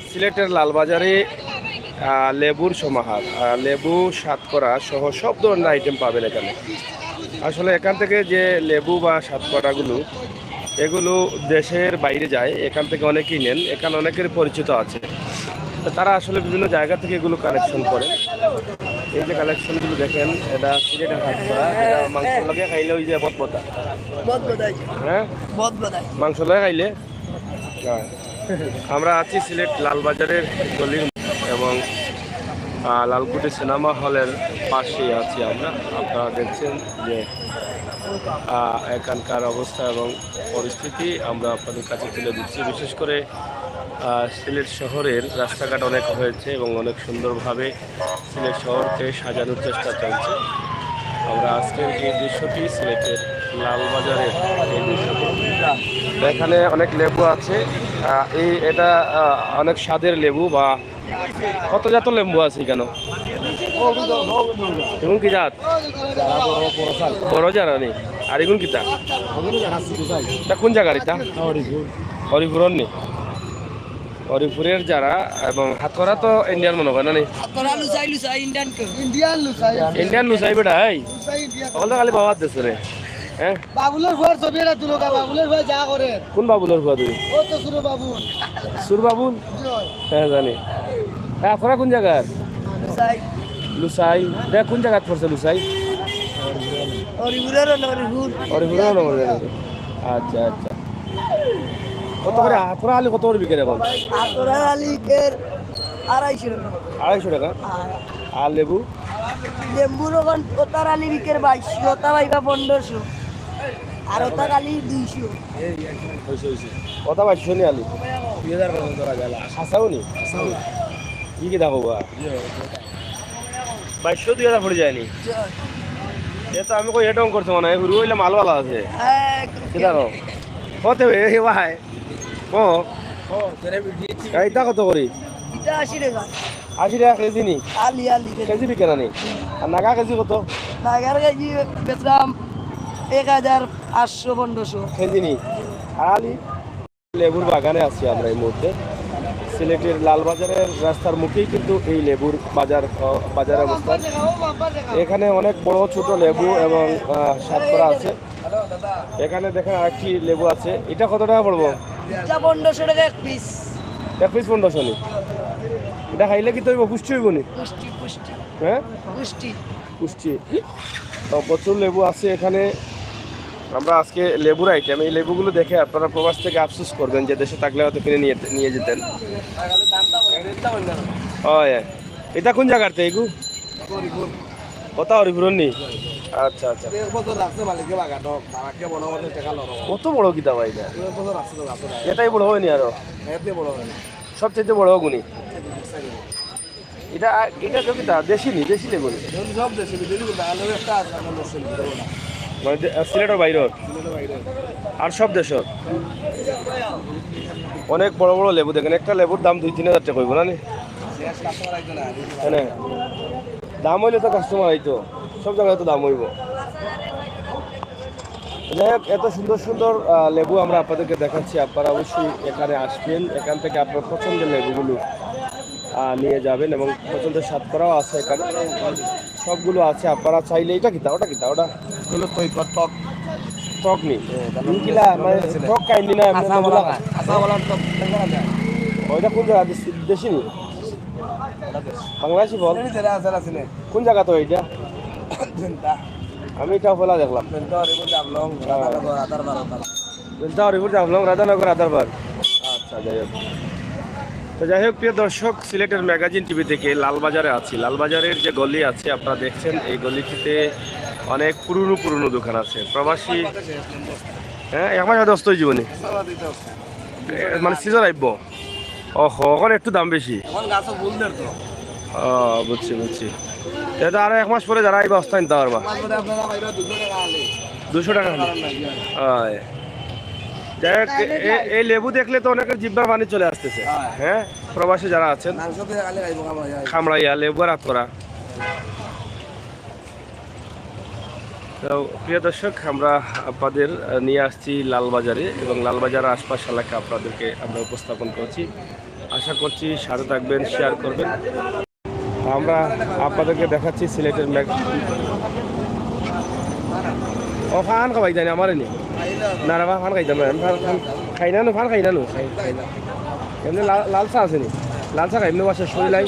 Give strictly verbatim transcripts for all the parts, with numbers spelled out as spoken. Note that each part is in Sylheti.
সিলেটের লালবাজারে আহ, লেবুর সমাহার, আহ, লেবু, শতকরা সহ সব ধরনের আইটেম পাবেন এখানে। আসলে এখান থেকে যে লেবু বা শতকরাগুলো, এগুলো দেশের বাইরে যায়, এখান থেকে অনেকেই নেন, এখানে অনেকের পরিচিত আছে। তো তারা আসলে বিভিন্ন জায়গা থেকে এগুলো কালেকশন করেন। এই যে কালেকশনগুলো দেখেন, এটা সিলেটের শতকরা, এটা মাংস লগে খাইলে ওই যে বদবদা। বদবদাই। হ্যাঁ, বদবদাই। মাংস লগে খাইলে। হ্যাঁ। আমরা আছি সিলেট লালবাজারের গলির এবং আহ, লালকুটি সিনেমা হলের পাশেই আছি আমরা। আপনারা দেখছেন যে আহ, এখানকার অবস্থা এবং পরিস্থিতি আমরা আপনাদের কাছে তুলে দিচ্ছি। বিশেষ করে আহ, সিলেট শহরের রাস্তাঘাট অনেক হয়েছে এবং অনেক সুন্দরভাবে সিলেট শহরকে সাজানোর চেষ্টা চলছে। আমরা আজকের এই দৃশ্যটি সিলেটের লালবাজারের এই দৃশ্যটি। এখানে অনেক লেবু আছে। আহ, এই এটা আহ, অনেক স্বাদের লেবু বা কত জাত লেবু আছে এখানে? এগুন কি জাত? বড় জারা নি। আর এগুন কিতা? এটা কোন জাগার এটা? হরিপুরর নি। হরিপুরের জারা এবং শতকরা তো ইন্ডিয়ান মনে হয় না নি? শতকরা লুচাই লুচাই ইন্ডিয়ান কেউ? ইন্ডিয়ান লুচাই। ইন্ডিয়ান লুচাই বেটা, এই। লুচাই ইন্ডিয়ান। অকল তো খালি বাবার দেশে রে। হ্যাঁ? বাবুলের ফুয়ার ছবি এটা তুলো গা, বাবুলের ফুয়া যা করে। কোন বাবুলের ফুয়া তুই? ও তো সুরো বাবুল। সুর বাবুল? জি অয়। হ্যাঁ, জানি। হ্যাঁ, আপনারা কোন জাগার? লুচাই। লুচাই। দেখ, কোন জাগাত পড়ছে লুচাই? হরিপুরের না, হরিপুর। হরিপুরের না, হরিপুর। আচ্ছা, আচ্ছা। কত করে শতকরা আলি কত করে বিকের এখন? শতকরা আলি বিকের আড়াইশো টাকা। আড়াইশো টাকা? আর আর লেবু? লেবুর ওখান ওতার আলি বিকের বাইশশো, ওতা বাইবা পনেরোশো। আর ওতা খালি দুইশো। হইছে, হইছে। ওতা বাইশশো নি আলি? দুই হাজার পর্যন্ত ধরা গেল। হাছাউ নি? হাছাউ। কি কি দেখো বা? বাইশশো দুই হাজার পড়ি যায়নি? এ তো আমি কই হেডং করছে মানে, হুরু হইলে মাল ভালা আছে। হ্যাঁ, কি দেখো? কত হে, হে ভাই? ও, ও, তোরে বিক্রি। এইটা কত করি? এটা আশি টাকা। আশি টাকা কেজি নি? আলি, আলি কেজি। কেজি বিকে না নি? আর নাগা কেজি কত? নাগার কেজি বেচলাম এক হাজার আটশো পনেরোশো। কেজি নি? আর আলি? লেবুর বাগানে আছি আমরা এই মুহূর্তে। সিলেটের লালবাজারের রাস্তার মুখেই কিন্তু এই লেবুর বাজার, আহ, বাজার অবস্থান। এখানে অনেক বড় ছোট লেবু এবং, আহ, শতকরা আছে। এখানে দেখেন আরেকটি লেবু আছে, এটা কত টাকা পড়বো? এটা পনেরোশো টাকা এক পিস। এক পিস পনেরোশো নি? এটা খাইলে কি তো হইব, পুষ্টি হইব নি? পুষ্টি, পুষ্টি। হ্যাঁ, পুষ্টি। পুষ্টি। তো প্রচুর লেবু আছে এখানে। আমরা আজকে লেবুর আইটেম, এই লেবুগুলো দেখে আপনারা প্রবাস থেকে আফসোস করবেন যে দেশে থাকলে হয়তো কিনে নিয়ে, নিয়ে যেতেন। হয়। এটা কোন জাগার তে এগু? ওটা হরিপুরর নি? আচ্ছা, আচ্ছা। এক বছর রাখছে মালিকে বাগানো, বাগাকে বড় মতো টেকা লড়ো। কত বড় কিতা ভাই এটা? এক বছর রাখছে তো রাখছে না। এটাই বড় হয়নি আরো? এতে বড় হয়নি। সবচেয়ে বড় গুনি। এটা, এটা তো কিতা? দেশি নি, দেশি লেবু নি? এখন সব দেশি, বিদেশি কিন্তু আলাদা একটা আছে, আমরা দেশি লেবু না। মানে দে-, আহ, সিলেটের বাইরের? সিলেটের বাইরে। আর সব দেশের? অনেক বড় বড় লেবু দেখেন, একটা লেবুর দাম দুই তিন হাজার টাকা হইব না নি? শেষ কাস্টমার আইতো না। হ্যাঁ, দাম হইলে তো কাস্টমার আইতো, সব জায়গায় তো দাম হইব। যাই হোক, এত সুন্দর সুন্দর, আহ, লেবু আমরা আপনাদেরকে দেখাচ্ছি। আপনারা অবশ্যই এখানে আসবেন, এখান থেকে আপনার পছন্দের লেবুগুলো, আহ, নিয়ে যাবেন এবং পছন্দের শতকরাও আছে এখানে, সবগুলো আছে। আপনারা চাইলে, এটা কিতা, ওটা কিতা, ওটা? হলো টক, টক। টক নি? হ্যাঁ, এটা ইনকিলা, মানে, টক কাইন্ডি না, এমনি কাঁচা মজা কলা খায়। খায়। কাঁচা কলার টক, ওইটা কোন জায়গা? দেশি, দেশি নি? বাংলাদেশি ফল? সিলেটি যেটা আছে, আছে না? কোন জায়গা তো এটা? জনতা। আমি এটা ফলা দেখলাম। জনতা, হরিপুর, জাফলং, হ্যাঁ। রাধানগর, আদারবার, আদারবার। জনতা, হরিপুর, জাফলং, রাধানগর, আদারবার। আচ্ছা, যাই হোক। তো যাই হোক, প্রিয় দর্শক, সিলেটের ম্যাগাজিন টিভি থেকে লালবাজারে আছি। লালবাজারের যে গলি আছে, আপনারা দেখছেন, এই গলিটিতে অনেক পুরনো পুরনো দোকান আছে। প্রবাসী, হ্যাঁ, এক মাস বাদে অস্ত জীবনী। এ, মানে সিজন আইব। ওহো, এখন একটু দাম বেশি। এখন গাছও ফুল দের তো। ও, বুঝছি, বুঝছি। এটা আরো এক মাস পরে যারা আইবা, অস্তা নিতে পারবা। মাছ বোধহয় আপনারা পাইবা দুশো টাকা আলি। দুশো টাকা আলি? কারণ নাই, কি আর? হয়। যাই হোক, এ-, এ-, এই লেবু দেখলে তো অনেকের জিব্বার পানি চলে আসতেছে। হ্যাঁ। হ্যাঁ, প্রবাসী যারা আছেন। মাংস দিয়ে আলি খাইবো, কামড়াইয়া। কামড়াইয়া, লেবু আর আতকরা। তো প্রিয় দর্শক, আমরা আপনাদের, আহ, নিয়ে আসছি লালবাজারে এবং লালবাজার আশপাশ এলাকা আপনাদেরকে আমরা উপস্থাপন করছি। আশা করছি সাথে থাকবেন, শেয়ার করবেন। আমরা আপনাদেরকে দেখাচ্ছি সিলেটের ম্যাগ-, ও, ফান খাওয়াই জানি আমার এনে। না রে বা, ফান খাইতাম না, আমি ফান, ফান খাই না নু, ফান খাই না নু, খাই, খাই না। এমনি লাল, লাল চা আছে নি, লাল চা খাই, এমনি বাসা শরীর লাই।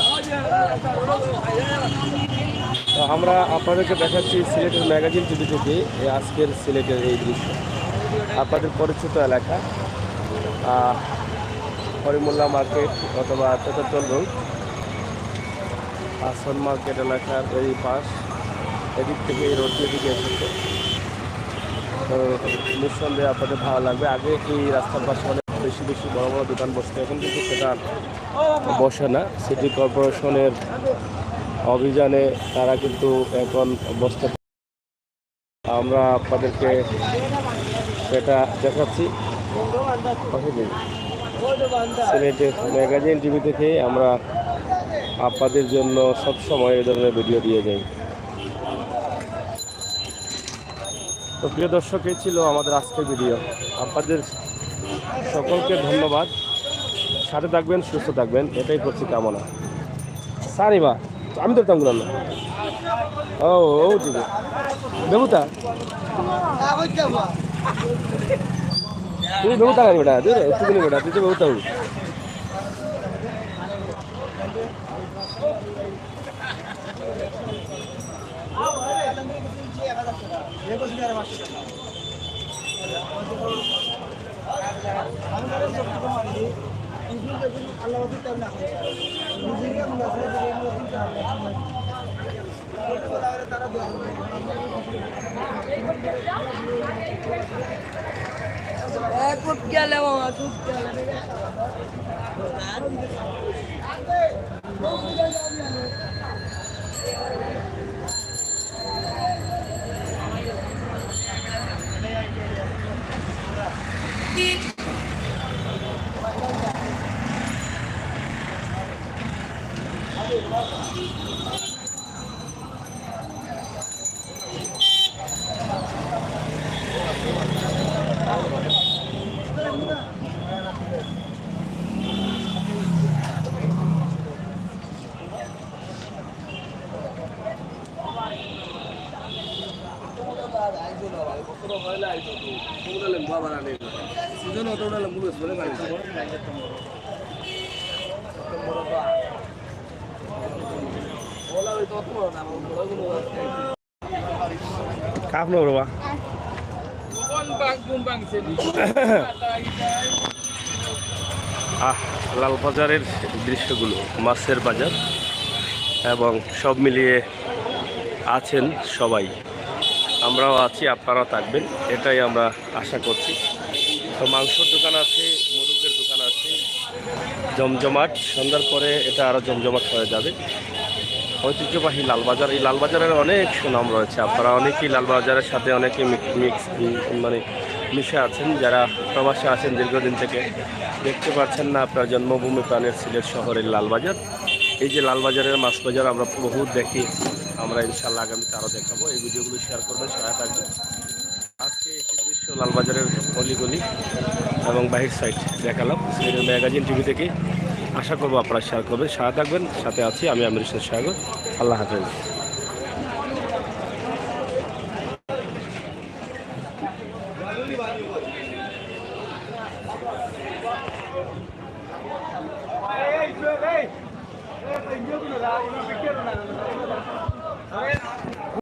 তো আমরা আপনাদেরকে দেখাচ্ছি সিলেটের ম্যাগাজিন টিভি থেকে এই আজকের সিলেটের এই দৃশ্য। আপনাদের পরিচিত এলাকা, আহ, করিমুল্লাহ মার্কেট অথবা চতুর্থ রোড, হাসান মার্কেট এলাকার এই পাশ, এদিক থেকে এই রোড এদিকে এসেছে। তো নিঃসন্দেহে আপনাদের ভালো লাগবে। আগে এই রাস্তার পাশে অনেক বেশি বেশি বড় বড় দোকান বসতো, এখন কিন্তু সেটা আর বসে না। সিটি কর্পোরেশনের অভিযানে তারা কিন্তু এখন বসতে, আমরা আপনাদেরকে সেটা দেখাচ্ছি। সিলেটের ম্যাগাজিন টিভি থেকে আমরা আপনাদের জন্য সবসময় এই ধরনের ভিডিও দিয়ে যাই। তো প্রিয় দর্শক, এই ছিল আমাদের আজকের ভিডিও। আপনাদের সকলকে ধন্যবাদ। সাথে থাকবেন, সুস্থ থাকবেন, এটাই করছি কামনা। সারি বা, আমি ধরতাম গুলো না। ও, ও, ঠিক আছে। বেবুতা? তুমি বেবুতা কেন বেটা? দূর, একটু দিন বেটা, তুই তো বেবুতা হবি। কাপ না বাবা। আহ, লালবাজারের দৃশ্যগুলো, মাছের বাজার এবং সব মিলিয়ে আছেন সবাই। আমরাও আছি, আপনারা থাকবেন, এটাই আমরা আশা করছি। তো মাংসর দোকান আছে, মোরগের দোকান আছে, জমজমাট। সন্ধ্যার পরে এটা আরও জমজমাট হয়ে যাবে। ঐতিহ্যবাহী লালবাজার, এই লালবাজারের অনেক সুনাম রয়েছে। আপনারা অনেকেই লালবাজারের সাথে অনেকে মি-, মিক্স, উম, মানে মিশে আছেন, যারা প্রবাসে আছেন দীর্ঘদিন থেকে, দেখতে পাচ্ছেন না আপনার জন্মভূমি প্রাণের সিলেট শহরের লালবাজার। এই যে লালবাজারের মাছ বাজার আমরা বহুত দেখি, আমরা ইনশাল্লাহ আগামীতে আরও দেখাবো। এই ভিডিওগুলো শেয়ার করবেন, সহায় থাকবেন। আজকে একটি দৃশ্য লালবাজারের অলিগলি এবং বাহির সাইড দেখালাম সিলেটের ম্যাগাজিন টিভি থেকে। আশা করবো আপনারা শেয়ার করবেন, সাথে থাকবেন। সাথে আছি আমি আমির হোসেন সাগর। আল্লাহ হাফেজ।